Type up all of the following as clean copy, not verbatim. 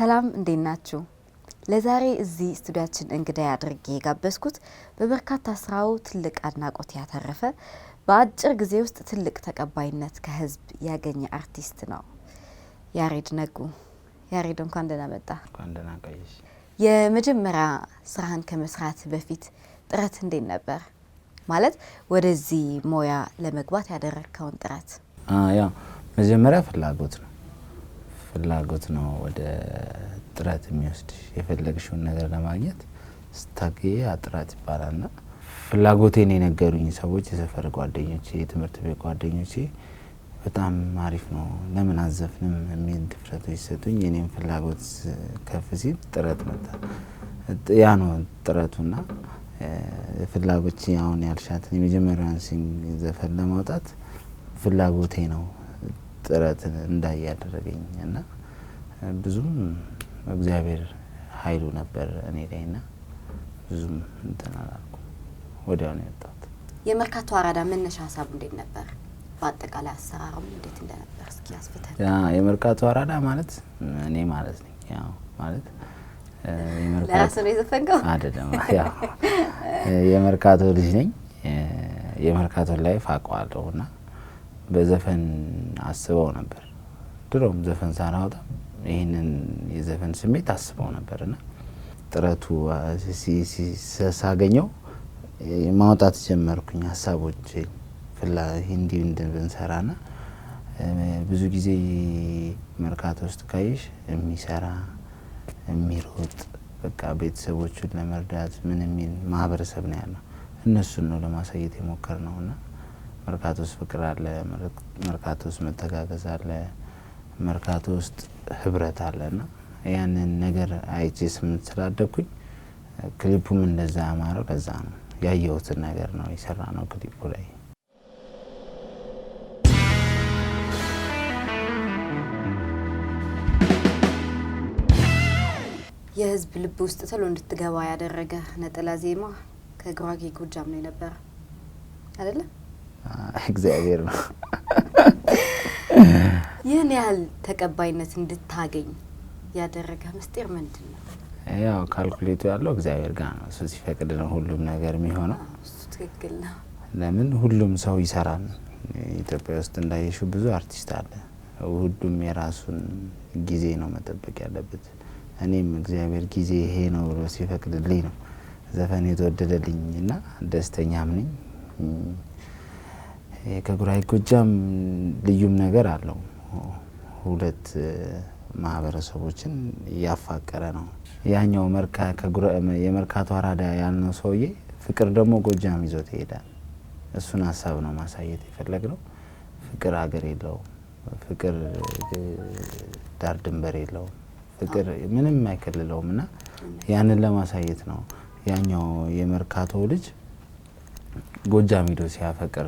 ሰላም፣ እንዴት ናችሁ? ለዛሬ እዚህ ስቱዲያችን እንግዳ አድርጌ የጋበዝኩት በበርካታ ስራው ትልቅ አድናቆት ያተረፈ፣ በአጭር ጊዜ ውስጥ ትልቅ ተቀባይነት ከህዝብ ያገኘ አርቲስት ነው፣ ያሬድ ነጉ። ያሬድ፣ እንኳን ደህና መጣ። እንኳን ደህና ቆየሽ። የመጀመሪያ ስራህን ከመስራት በፊት ጥረት እንዴት ነበር? ማለት ወደዚህ ሙያ ለመግባት ያደረግከውን ጥረት። ያው መጀመሪያ ፍላጎት ነው፣ ፍላጎት ነው ወደ ጥረት የሚወስድሽ። የፈለግሽውን ነገር ለማግኘት ስታገዪ ጥረት ይባላል። ና ፍላጎቴን የነገሩኝ ሰዎች የሰፈር ጓደኞቼ፣ የትምህርት ቤት ጓደኞቼ በጣም አሪፍ ነው፣ ለምን አዘፍንም የሚል ድፍረቶች ሰጡኝ። የኔም ፍላጎት ከፍ ሲል ጥረት መጣ። ያ ነው ጥረቱና ፍላጎቼ። አሁን ያልሻትን የመጀመሪያውን ዘፈን ለማውጣት ፍላጎቴ ነው ጥረት እንዳይ ያደረገኝ። እና ብዙም እግዚአብሔር ኃይሉ ነበር እኔ ላይ ና ብዙም እንትን አላልኩም። ወዲያው ነው የወጣሁት። የመርካቶ አራዳ መነሻ ሀሳቡ እንዴት ነበር? በአጠቃላይ አሰራሩም እንዴት እንደነበር እስኪ አስፍተን። የመርካቶ አራዳ ማለት እኔ ማለት ነኝ። ያው ማለት ለራስህ ነው የዘፈንከው? አይደለም፣ ያው የመርካቶ ልጅ ነኝ። የመርካቶ life አውቀዋለሁ እና በዘፈን አስበው ነበር። ድሮም ዘፈን ሳናወጣ ይህንን የዘፈን ስሜት አስበው ነበር እና ጥረቱ ሳገኘው ማውጣት ጀመርኩኝ ሀሳቦች ፍላ እንዲህ ብንሰራ። ና ብዙ ጊዜ መርካቶ ውስጥ ካየሽ የሚሰራ፣ የሚሮጥ፣ በቃ ቤተሰቦቹን ለመርዳት ምን የሚል ማህበረሰብ ነው ያለው። እነሱን ነው ለማሳየት የሞከርነው። እና መርካቶ ውስጥ ፍቅር አለ፣ መርካቶ ውስጥ መተጋገዝ አለ፣ መርካቶ ውስጥ ህብረት አለ። እና ያንን ነገር አይቼ ስምንት ስላደግኩኝ ክሊፑም እንደዛ ያማረው ለዛ ነው። ያየሁትን ነገር ነው የሰራነው ክሊፑ ላይ። የህዝብ ልብ ውስጥ ቶሎ እንድትገባ ያደረገ ነጠላ ዜማ ከጉራጌ ጎጃም ነው የነበረ፣ አይደለ? እግዚአብሔር ነው። ይህን ያህል ተቀባይነት እንድታገኝ ያደረገ ምስጢር ምንድን ነው? ያው calculate ኡ ያለው እግዚአብሔር ጋር ነው። እሱ ሲፈቅድ ነው ሁሉም ነገር የሚሆነው። እሱ ትክክል ነው። ለምን ሁሉም ሰው ይሰራል። ኢትዮጵያ ውስጥ እንዳየሽው ብዙ አርቲስት አለ። ሁሉም የራሱን ጊዜ ነው መጠበቅ ያለበት። እኔም እግዚአብሔር ጊዜ ይሄ ነው ብሎ ሲፈቅድልኝ ነው ዘፈን የተወደደልኝ እና ደስተኛም ነኝ። ከጉራጌ ጎጃም ልዩም ነገር አለው። ሁለት ማህበረሰቦችን እያፋቀረ ነው። ያኛው የመርካቶ አራዳ ያልነው ሰውዬ ፍቅር ደግሞ ጎጃም ይዞት ይሄዳል። እሱን ሀሳብ ነው ማሳየት የፈለግነው። ፍቅር ሀገር የለውም። ፍቅር ዳር ድንበር የለውም። ፍቅር ምንም አይከልለውም። እና ያንን ለማሳየት ነው። ያኛው የመርካቶ ልጅ ጎጃም ሂዶ ሲያፈቅር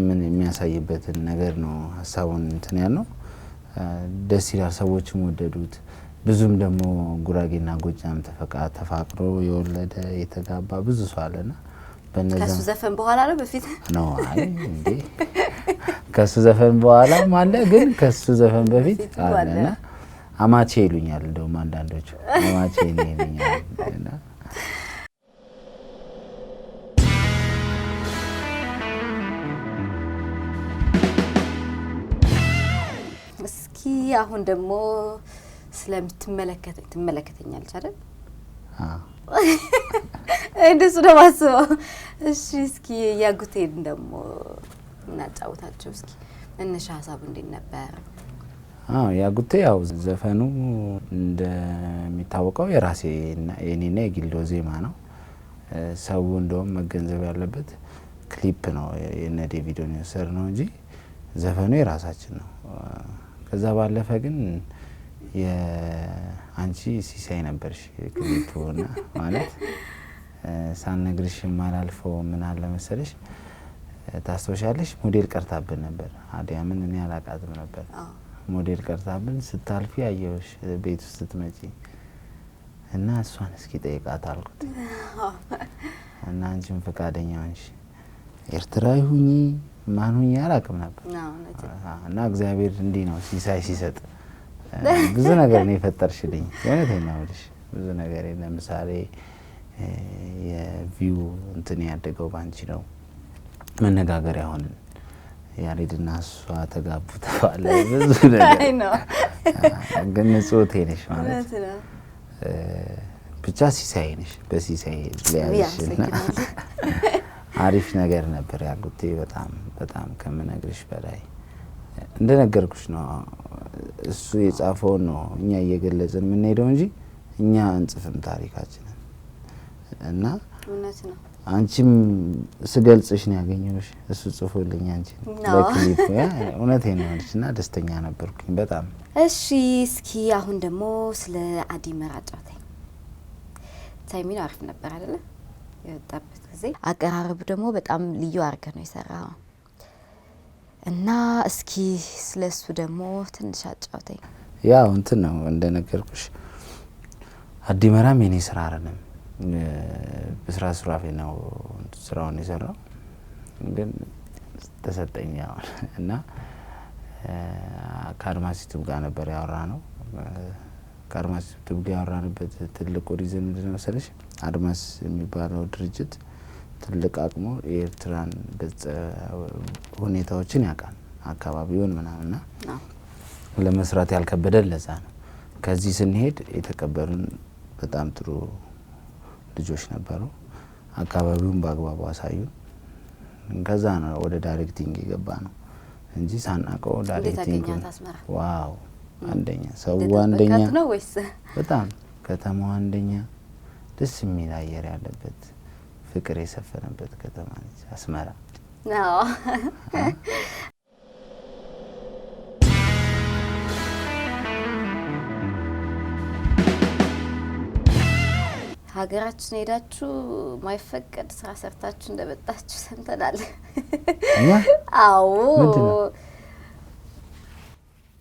ምን የሚያሳይበትን ነገር ነው ሀሳቡን እንትን ያልነው። ደስ ይላል። ሰዎችም ወደዱት። ብዙም ደግሞ ጉራጌና ጎጃም ተፋቅሮ የወለደ፣ የተጋባ ብዙ ሰው አለና በነዛ ከሱ ዘፈን በኋላ ነው በፊት? ነው። አይ እንዴ፣ ከሱ ዘፈን በኋላም አለ፣ ግን ከሱ ዘፈን በፊት አለና አማቼ ይሉኛል። እንደውም አንዳንዶቹ አማቼ ነው ይሉኛል። እና እስኪ አሁን ደግሞ ስለምትመለከተኝ፣ ትመለከተኛለች አይደል? አዎ። እንደሱ ነው የማስበው። እሺ፣ እስኪ ያጉቴን ደግሞ እናጫውታቸው እስኪ። መነሻ ሀሳቡ እንዴት ነበር? አዎ፣ ያጉቴ ያው ዘፈኑ እንደሚታወቀው የራሴ የኔና የጊልዶ ዜማ ነው። ሰው እንደውም መገንዘብ ያለበት ክሊፕ ነው የነ ዴቪዶን የወሰድ ነው እንጂ ዘፈኑ የራሳችን ነው። ከዛ ባለፈ ግን የአንቺ ሲሳይ ነበርሽ ክሊፑ። እና ማለት ሳልነግርሽ የማላልፈው ምን አለ መሰለሽ፣ ታስታውሻለሽ? ሞዴል ቀርታብን ነበር። አዲያምን እኔ አላቃትም ነበር። ሞዴል ቀርታብን ስታልፊ አየሁሽ ቤት ውስጥ ስትመጪ እና እሷን እስኪ ጠይቃት አልኩት እና አንቺም ፈቃደኛ ሆንሽ። ኤርትራዊ ሁኚ ማን ሁኚ አላውቅም ነበር። እና እግዚአብሔር እንዲህ ነው ሲሳይ ሲሰጥ። ብዙ ነገር ነው የፈጠርሽልኝ። የእውነቴን ነው የምልሽ ብዙ ነገር። ለምሳሌ የ view እንትን ያደገው ባንቺ ነው። መነጋገሪያ ሆንን። ያሬድና እሷ ተጋቡ ተባለ። ብዙ ነገር ግን ንጹህ ነሽ ማለት ብቻ ሲሳይ ነሽ። በሲሳይ ሊያዝሽ እና አሪፍ ነገር ነበር ያሉት። በጣም በጣም ከምነግርሽ በላይ እንደነገርኩሽ ነው። እሱ የጻፈውን ነው እኛ እየገለጽን የምንሄደው እንጂ እኛ አንጽፍም ታሪካችንን። እና አንቺም ስገልጽሽ ነው ያገኘሁሽ። እሱ ጽፎልኝ አንቺን ለክሊፕ እውነቴን ነው አለች እና ደስተኛ ነበርኩኝ በጣም። እሺ እስኪ አሁን ደግሞ ስለ አዲመራ አጫውተኝ። ታይሚን አሪፍ ነበር አይደለ? የወጣበት ጊዜ አቀራረቡ ደግሞ በጣም ልዩ አድርገህ ነው የሰራኸው እና እስኪ ስለሱ ደግሞ ትንሽ አጫውተኝ። ያው እንትን ነው እንደነገርኩሽ አዲመራም የኔ ስራ አይደለም። ብስራት ሱራፌል ነው ስራውን የሰራው፣ ግን ተሰጠኝ ያው እና ከአድማስ ዩቲዩብ ጋር ነበር ያወራነው። ከአድማስ ዩቲዩብ ጋር ያወራንበት ትልቁ reason ምንድነው መሰለሽ? አድማስ የሚባለው ድርጅት ትልቅ አቅሙ የኤርትራን ገጸ ሁኔታዎችን ያውቃል፣ አካባቢውን ምናምንና ለመስራት ያልከበደን ለዛ ነው። ከዚህ ስንሄድ የተቀበሉን በጣም ጥሩ ልጆች ነበሩ። አካባቢውን በአግባቡ አሳዩን። ከዛ ነው ወደ directing የገባ ነው እንጂ ሳናውቀው directing wow አንደኛ ሰው አንደኛ ነው ወይስ በጣም ከተማው አንደኛ ደስ የሚል አየር ያለበት ፍቅር የሰፈነበት ከተማ ነች አስመራ። አዎ። ሀገራችን ሄዳችሁ ማይፈቀድ ስራ ሰርታችሁ እንደመጣችሁ ሰምተናል። እኛ? አዎ። ምንድነው?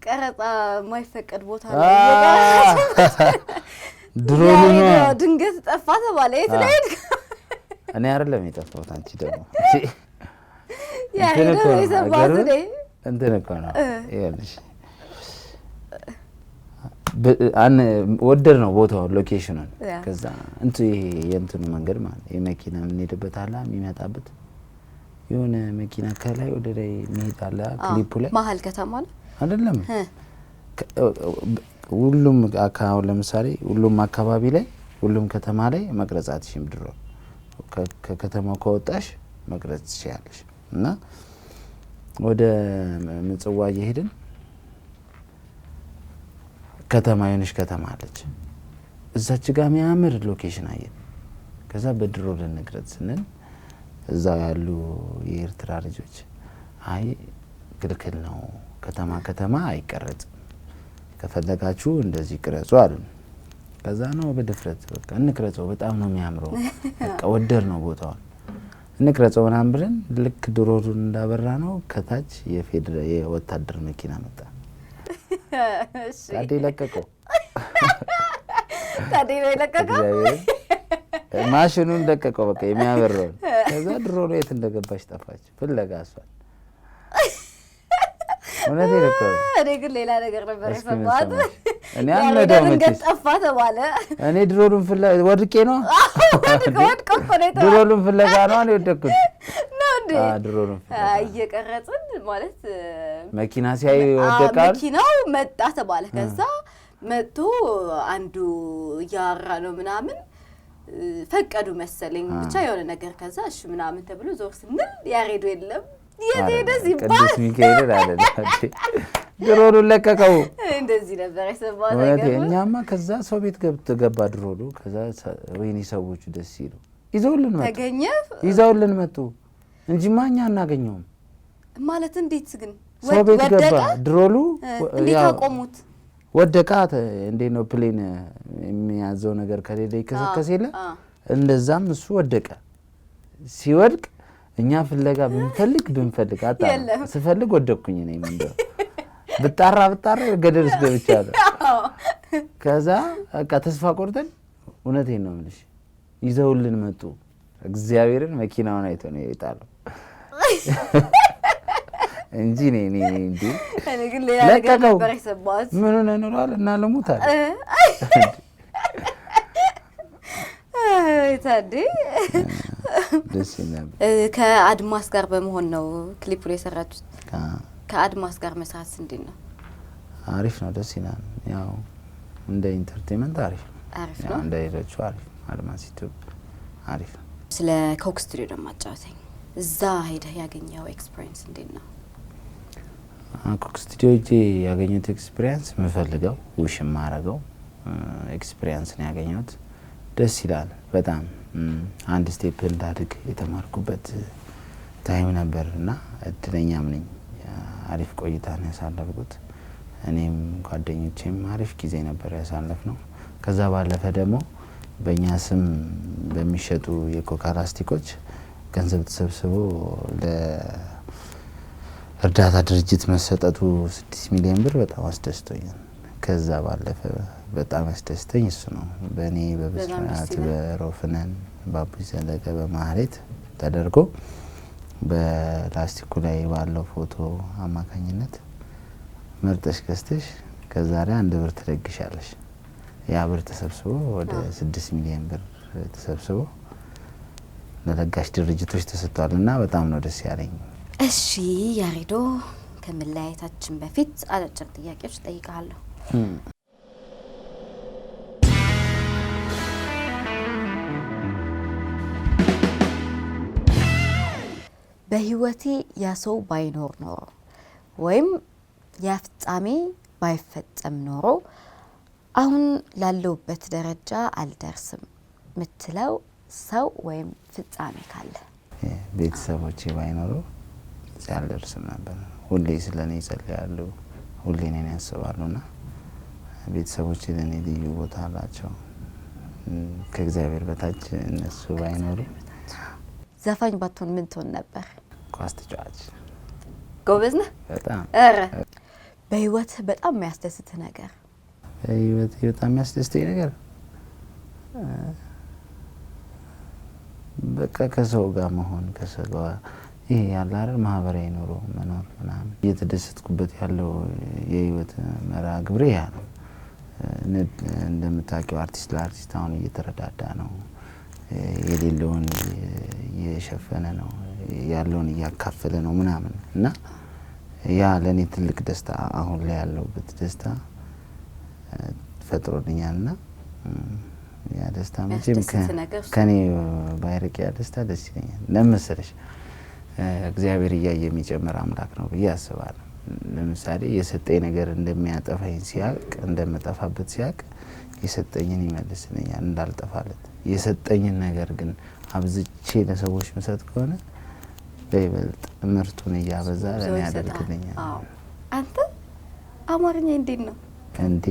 ቀረጻ ማይፈቀድ ቦታ ላይ ድሮ ነው። ድንገት ጠፋ ተባለ። የት ነው የሄድከው? እኔ አይደለም የጠፋሁት፣ አንቺ ደግሞ ያሬድ ነው የሰማሁት እኔ። እንትን እኮ ነው ይኸውልሽ፣ ወደድ ነው ቦታው location ኑን። ከዛ እንትን ይሄ የእንትኑ መንገድ ማለት የመኪና የምንሄድበት አለ የሚመጣበት የሆነ መኪና ከላይ ወደ ላይ የሚሄድ አለ ክሊፑ ላይ። መሀል ከተማ ነው አይደለም? ሁሉም አካባቢ ለምሳሌ ሁሉም አካባቢ ላይ ሁሉም ከተማ ላይ መቅረጽ አትችይም። ድሮ ከከተማው ከወጣሽ መቅረጽ ትችያለሽ። እና ወደ ምጽዋ እየሄድን ከተማ የሆነች ከተማ አለች። እዛች ጋር የሚያምር location አየን። ከዛ በድሮ ልንቅረጽ ስንል እዛው ያሉ የኤርትራ ልጆች አይ ክልክል ነው፣ ከተማ ከተማ አይቀረጽም፣ ከፈለጋችሁ እንደዚህ ቅረጹ አሉን። ከዛ ነው በድፍረት በቃ እንቅረጸው፣ በጣም ነው የሚያምረው፣ በቃ ወደር ነው ቦታውን እንቅረጸው ምናምን ብለን ልክ ድሮኑን እንዳበራ ነው ከታች የፌደራል የወታደር መኪና መጣ። ታዴ ለቀቀው። ታዴ ነው የለቀቀው? እግዚአብሔር ማሽኑን ለቀቀው፣ በቃ የሚያበረውን። ከዛ ድሮኑ የት እንደገባች ጠፋች ፍለጋ እሷን። እውነቴን እኮ ነው። እኔ ግን ሌላ ነገር ነበር እስኪ ምን የሰማሁት። ሰማሽ? እኔ ያሬድ አልነዳውም ድንገት መቼስ። ጠፋ ተባለ። እኔ ድሮኑን ፍለጋ ወድቄ ነው። ወድቆ እኮ ነው የተባለው። ድሮኑን ፍለጋ ነው እኔ የወደቅኩት። ነው እንዴ? አዎ፣ ድሮኑን ፍለጋ። እየቀረጽን ማለት መኪና ሲያይ ወደቃል። መኪናው መጣ ተባለ። ከዛ መጥቶ አንዱ እያወራ ነው ምናምን ፈቀዱ መሰለኝ ብቻ የሆነ ነገር። ከዛ እሺ ምናምን ተብሎ ዞር ስንል ያሬዱ የለም። የት ሄደ ሲባል ቅዱስ ሚካኤልን አለ ድሮኑን ለቀቀው። እንደዚህ ነበር የሰማሁት። እውነቴን አይገርምም? እኛማ ከዛ ሰው ቤት ገባ ድሮኑ። ከዛ ወይኔ ሰዎቹ ደስ ሲሉ ይዘውልን መጡ። ተገኘ? ይዘውልን መጡ እንጂማ እኛ አናገኘውም። ማለት እንዴት ግን? ሰው ቤት ወደቀ? ገባ ድሮኑ። እንዴት ያው አቆሙት? ወደቃ። እንዴት ነው plane የሚያዘው ነገር ከሌለ ይከሰከስ የለ? እንደዛም እሱ ወደቀ። ሲወድቅ እኛ ፍለጋ ብንፈልግ ብንፈልግ አጣ። የለም። ስፈልግ ወደቅኩኝ እኔ ምንድነው ብጣራ ብጣራ ገደል ውስጥ ገብቻለሁ። ከዛ በቃ ተስፋ ቆርጠን እውነቴን ነው የምልሽ ይዘውልን መጡ። እግዚአብሔርን መኪናውን አይቶ ነው የጣለው። እንጂ እኔ እንዴ እኔ ግን ሌላ ነገር ነበር የሰማሁት። ምን ሆነህ ኖሯል እና ልሙት አለ። ታዴ ደስ ይላል። ከአድማስ ጋር በመሆን ነው ክሊፑን የሰራችሁት። ከአድማስ ጋር መስራት እንዴት ነው? አሪፍ ነው፣ ደስ ይላል። ያው እንደ entertainment አሪፍ ነው፣ አሪፍ ነው። እንደ ሌሎቹ አሪፍ ነው። አድማስ ዩቲዩብ አሪፍ ነው። ስለ ኮክ ስቱዲዮ ደግሞ አጫውተኝ። እዛ ሄደህ ያገኘኸው experience እንዴት ነው? ኮክ ስቱዲዮ ሄጄ ያገኘሁት experience የምፈልገው wish የማረገው experience ነው ያገኘሁት። ደስ ይላል በጣም። አንድ step እንዳድግ የተማርኩበት time ነበር እና እድለኛም ነኝ። አሪፍ ቆይታ ነው ያሳለፍኩት። እኔም ጓደኞቼም አሪፍ ጊዜ ነበር ያሳለፍነው። ከዛ ባለፈ ደግሞ በእኛ ስም በሚሸጡ የኮካ ላስቲኮች ገንዘብ ተሰብስቦ ለእርዳታ ድርጅት መሰጠቱ 6 ሚሊዮን ብር በጣም አስደስቶኛል። ከዛ ባለፈ በጣም ያስደስተኝ እሱ ነው። በእኔ በብስራት በሮፍነን በአቡይ ዘለቀ በማህሌት ተደርጎ በላስቲኩ ላይ ባለው ፎቶ አማካኝነት መርጠሽ ገዝተሽ ከዛሬ 1 ብር ትለግሻለሽ። ያ ብር ተሰብስቦ ወደ 6 ሚሊዮን ብር ተሰብስቦ ለለጋሽ ድርጅቶች ተሰጥቷል እና በጣም ነው ደስ ያለኝ። እሺ ያሬዶ፣ ከመለያየታችን በፊት አጫጭር ጥያቄዎች እጠይቅሃለሁ። በህይወቴ ያ ሰው ባይኖር ኖሮ ወይም ያ ፍጻሜ ባይፈጸም ኖሮ አሁን ላለሁበት ደረጃ አልደርስም ምትለው ሰው ወይም ፍጻሜ ካለ? ቤተሰቦቼ ባይኖሩ እዚህ አልደርስም ነበር። ሁሌ ስለኔ ይጸልያሉ፣ ሁሌ እኔን ያስባሉና ቤተሰቦቼ ለኔ ልዩ ቦታ አላቸው። ከእግዚአብሔር በታች እነሱ ባይኖሩ። ዘፋኝ ባትሆን ምን ትሆን ነበር? ኳስ ተጫዋች። ጎበዝ ነህ? በጣም። ኧረ በህይወትህ በጣም የሚያስደስትህ ነገር? በህይወቴ በጣም የሚያስደስተኝ ነገር በቃ ከሰው ጋር መሆን፣ ከሰው ጋር ይሄ ያለ አይደል ማህበራዊ ኑሮ መኖር ምናምን። እየተደሰትኩበት ያለው የህይወት መርሃ ግብሬ ያ ነው። እንደምታውቂው አርቲስት ለአርቲስት አሁን እየተረዳዳ ነው፣ የሌለውን እየሸፈነ ነው፣ ያለውን እያካፈለ ነው ምናምን እና ያ ለኔ ትልቅ ደስታ አሁን ላይ ያለሁበት ደስታ ፈጥሮልኛል እና ያ ደስታ መቼም ከኔ ባይርቅ ያ ደስታ ደስ ይለኛል። ለምን መሰለሽ? እግዚአብሔር እያየ የሚጨምር አምላክ ነው ብዬ አስባለሁ። ለምሳሌ የሰጠኝ ነገር እንደሚያጠፋኝ ሲያቅ፣ እንደምጠፋበት ሲያቅ የሰጠኝን ይመልስልኛል እንዳልጠፋለት። የሰጠኝን ነገር ግን አብዝቼ ለሰዎች ምሰጥ ከሆነ በይበልጥ ምርቱን እያበዛ ለኔ ያደርግልኛል። አንተ አማርኛ እንዴት ነው? እንዴ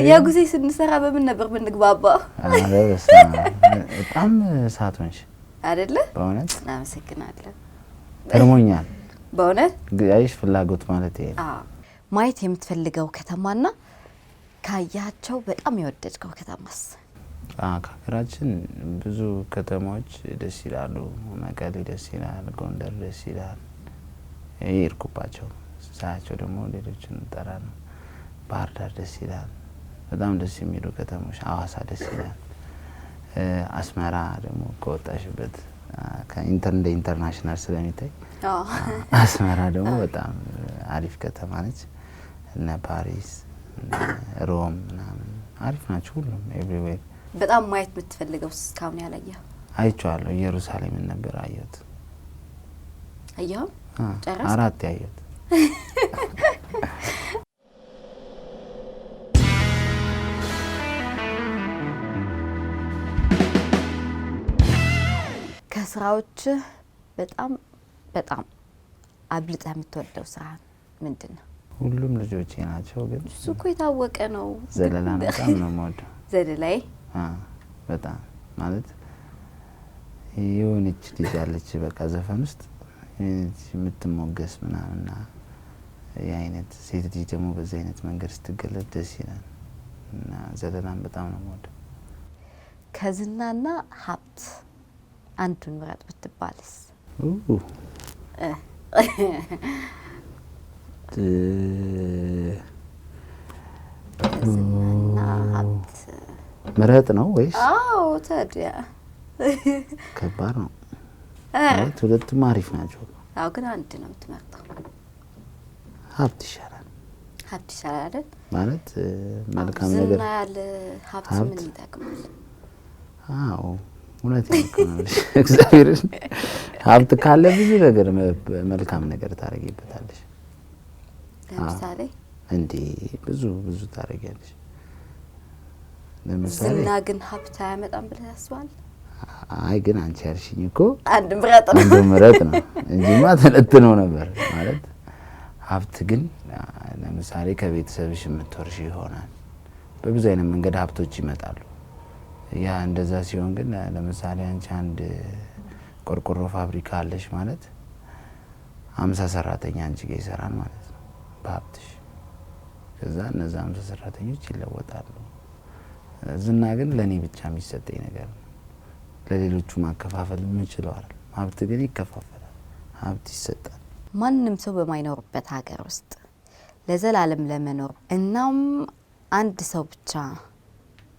ያጉዜ ስንሰራ በምን ነበር የምንግባባው? ኧረ በስመ አብ በጣም እሳት ሆንሽ አይደለ? በእውነት አመሰግናለሁ። ገርሞኛል። በእውነት አይሽ ፍላጎት ማለት ይሄ ነው። አዎ። ማየት የምትፈልገው ከተማና ካያቸው በጣም የወደድከው ከተማስ? ከሀገራችን ብዙ ከተማዎች ደስ ይላሉ። መቀሌ ደስ ይላል፣ ጎንደር ደስ ይላል። የሄድኩባቸው ሳያቸው ደግሞ ሌሎችን እጠራለሁ። ባህር ዳር ደስ ይላል። በጣም ደስ የሚሉ ከተሞች። ሐዋሳ ደስ ይላል። አስመራ ደግሞ ከወጣሽበት እንደ international ስለሚታይ አስመራ ደግሞ በጣም አሪፍ ከተማ ነች። እነ ፓሪስ፣ እነ ሮም ምናምን አሪፍ ናቸው ሁሉም everywhere። በጣም ማየት የምትፈልገው እስካሁን ያላየኸው? አይቼዋለሁ። ኢየሩሳሌምን ነበር አየሁት። አየኸው? ጨረስክ? 4 ያየሁት። ከስራዎችህ በጣም በጣም አብልጠህ የምትወደው ስራ ምንድን ነው? ሁሉም ልጆቼ ናቸው። ግን እሱ እኮ የታወቀ ነው። ዘለላን በጣም ነው የምወደው። ዘለላይ? አዎ በጣም ማለት የሆነች ልጅ አለች በቃ ዘፈን ውስጥ የምትሞገስ ምናምንና የአይነት ሴት ልጅ ደግሞ በዚህ አይነት መንገድ ስትገለጥ ደስ ይላል። እና ዘለላን በጣም ነው የምወደው። ከዝናና ሀብት አንዱን ምረጥ ብትባልስ? ዝናና ሀብት። ምረጥ ነው ወይስ? አዎ ታዲያ። ከባድ ነው። ማለት ሁለቱም አሪፍ ናቸው። አዎ፣ ግን አንድ ነው የምትመርጠው። ሀብት ይሻላል። ሀብት ይሻላል አይደል? ማለት መልካም ነገር ዝና ያለ ሀብት ሀብት ምን ይጠቅማል? አዎ፣ እውነት ነው እኮ ነው የምልሽ። እግዚአብሔርን፣ ሀብት ካለ ብዙ ነገር መልካም ነገር ታደርጊበታለሽ። ለምሳሌ? እንዴ፣ ብዙ ብዙ ታደርጊያለሽ። ለምሳሌ ዝና ግን ሀብት አያመጣም ብለህ ታስባለህ? አይ፣ ግን አንቺ ያልሽኝ እኮ አንድ ምረጥ ነው። አንዱ ምረጥ ነው እንጂማ ተነትነው ነበር። ማለት ሀብት ግን ለምሳሌ ከቤተሰብሽ የምትወርሽ ይሆናል። በብዙ አይነት መንገድ ሀብቶች ይመጣሉ። ያ እንደዛ ሲሆን ግን ለምሳሌ አንቺ አንድ ቆርቆሮ ፋብሪካ አለሽ ማለት 50 ሰራተኛ አንቺ ጋር ይሰራል ማለት ነው በሀብትሽ። ከዛ እነዛ 50 ሰራተኞች ይለወጣሉ። ዝና ግን ለእኔ ብቻ የሚሰጠኝ ነገር ነው። ለሌሎቹ ማከፋፈል የምችለው አይደለም። ሀብት ግን ይከፋፈላል። ሀብት ይሰጣል። ማንም ሰው በማይኖርበት ሀገር ውስጥ ለዘላለም ለመኖር፣ እናም አንድ ሰው ብቻ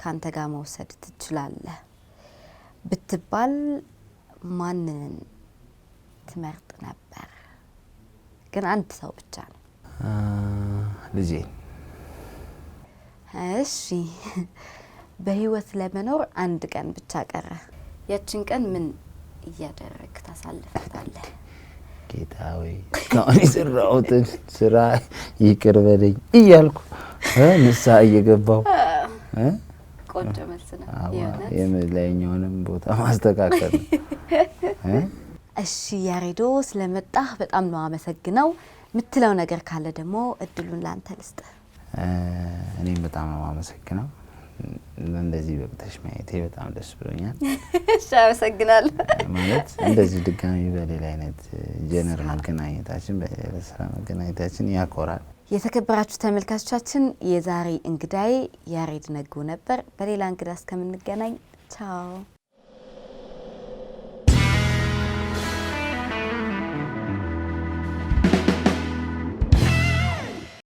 ካንተ ጋር መውሰድ ትችላለህ ብትባል ማንን ትመርጥ ነበር? ግን አንድ ሰው ብቻ ነው። ልጄን። እሺ፣ በህይወት ለመኖር አንድ ቀን ብቻ ቀረ። ያችን ቀን ምን እያደረግክ ታሳልፋታለህ? ጌታ ወይ፣ እስካሁን የሰራሁትን ስራ ይቅር በለኝ እያልኩ ንስሐ እየገባሁ። ቆንጆ መልስ ነው። አዋ፣ የእውነት። የላይኛውንም ቦታ ማስተካከል ነው እ? እሺ ያሬዶ፣ ስለመጣህ በጣም ነው አመሰግነው። የምትለው ነገር ካለ ደግሞ እድሉን ላንተ ልስጥ። እኔም በጣም ነው የማመሰግነው። እንደዚህ በቅተሽ ማየቴ በጣም ደስ ብሎኛል። እሺ፣ አመሰግናለሁ። ማለት እንደዚህ ድጋሚ በሌላ አይነት genre መገናኘታችን፣ በሌላ ስራ መገናኘታችን ያኮራል። የተከበራችሁ ተመልካቾቻችን፣ የዛሬ እንግዳዬ ያሬድ ነጉ ነበር። በሌላ እንግዳ እስከምንገናኝ ቻው።